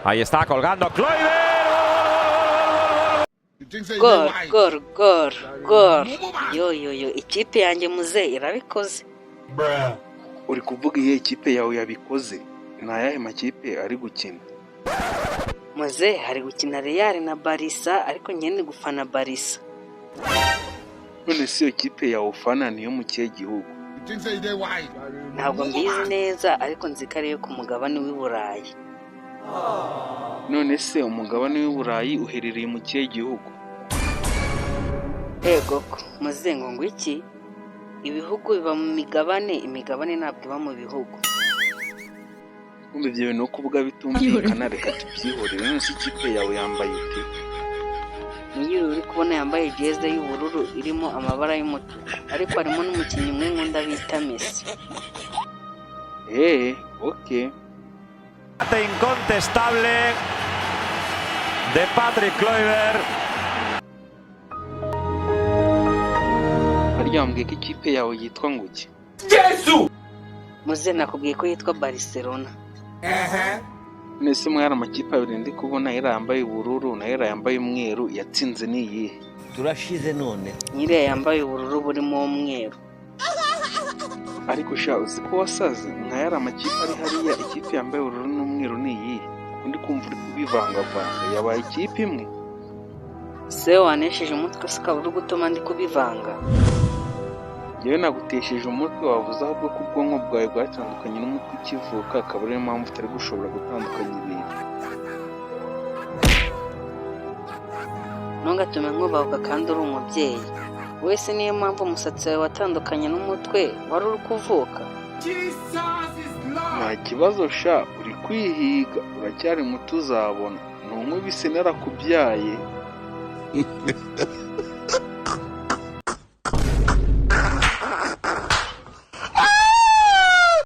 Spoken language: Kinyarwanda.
Ahí está colgando Kluivert. Gol, gol, gol, gol! Yo yo yo, ikipe yanjye muze irabikoze. Uri kuvuga iyihe kipe yawe yabikoze? Ni ayahe makipe ari gukina? Muze, hari gukina Real na Barça, ariko njye ndi gufana Barça. None se iyo kipe yawe ufana niyo mu kihe gihugu? Ntabwo mbizi neza, ariko nzi ko ariyo ku mugabane w'i Burayi. None se umugabane w'i Burayi uherereye mu kihe gihugu? Ego ko muze, ngo iki? Ibihugu biba mu migabane, imigabane ntabwo iba mu bihugu. Kumva ibyo bintu kuvuga bitumvikana, reka tubyihorere. None se ikipe yawe yambaye ite? Niyo uri kubona yambaye jeze y'ubururu irimo amabara y'umutuku, ariko harimo n'umukinnyi umwe nkunda bita Messi. Eee, okay. Incontestable de Patrick Kluivert. Harya wambwiye ko ikipe yawe yitwa ngo iki? Muze, nakubwiye ko yitwa Barcelona. None se mwari amakipe abiri ndi kubona, iriya yambaye ubururu na iriya yambaye umweru, yatsinze ni iyihe? Turashize none. Nyiriya yambaye ubururu burimo umweru. Ariko sha, uzi ko wasaze? Nka yari amakipe ari hariya, ikipe yambaye ubururu n'umweru ni iyihe? Undi kumva uri kubivangavanga, yabaye ikipe imwe. Se wanesheje umutwe se, ukaba uri gutuma ndi kubivanga? Yewe, nagutesheje umutwe? Wavuze ahubwo ko ubwonko bwawe bwatandukanye n'umutwe ukivuka, akaba ariyo mpamvu utari gushobora gutandukanya ibintu. Ntugatume nkubahuka kandi uri umubyeyi wese. Niyo mpamvu umusatsi wawe watandukanye n'umutwe wari uri kuvuka. Nta kibazo sha, uri kwihiga, uracyari muto, uzabona ntunkubise narakubyaye.